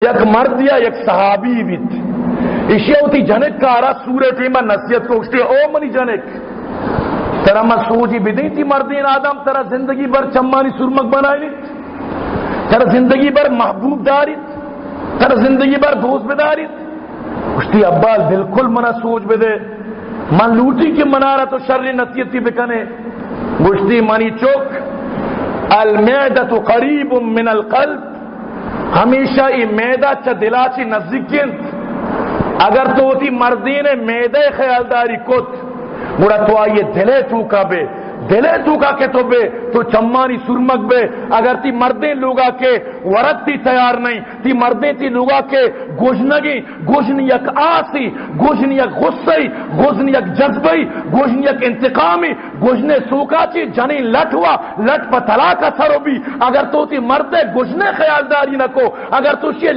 یک مردیا یک صحابی بیت، ایشی وتی جنک کارا سورہ ٹیما نصیحت کو، گوشتی، او منی جنک، ترا من سوجی بدیں، تی مردین آدم ترا زندگی بھر چمانی سرمگ بنائینیت، ترا زندگی بھر محبوب داریت، ترا زندگی بھر دوست بداریت؟ گوشتی، ابا، بالکل منا سوج بدے، من لوٹی کہ منارا تو شر نصیحتی بکنے۔ گوشتی، منی چک، المعدة قریب من القلب، ہمیشہ ای معدہ چہ دلا چی نزدیک انت۔ اگر تو وتی مردین معدہ خیالداری کت، گڑا تو آئی دل توکا بے، دل توکا کہ تو بے، تو چمانی سرمگ بے۔ اگر تی مردین لوگا کہ ورد تی تیار نہیں، تی مردین تی لوگا کہ گژنگی، گژن یک آسی، گژن یک غصہ، گژن یک جذبہ، گژن یک انتقامی، گژن سوکا چی جنین لٹ ہوا، لٹ پہ طلاق سر بی۔ اگر تو تی مرد گژن خیالداری نہ کو، اگر تو شی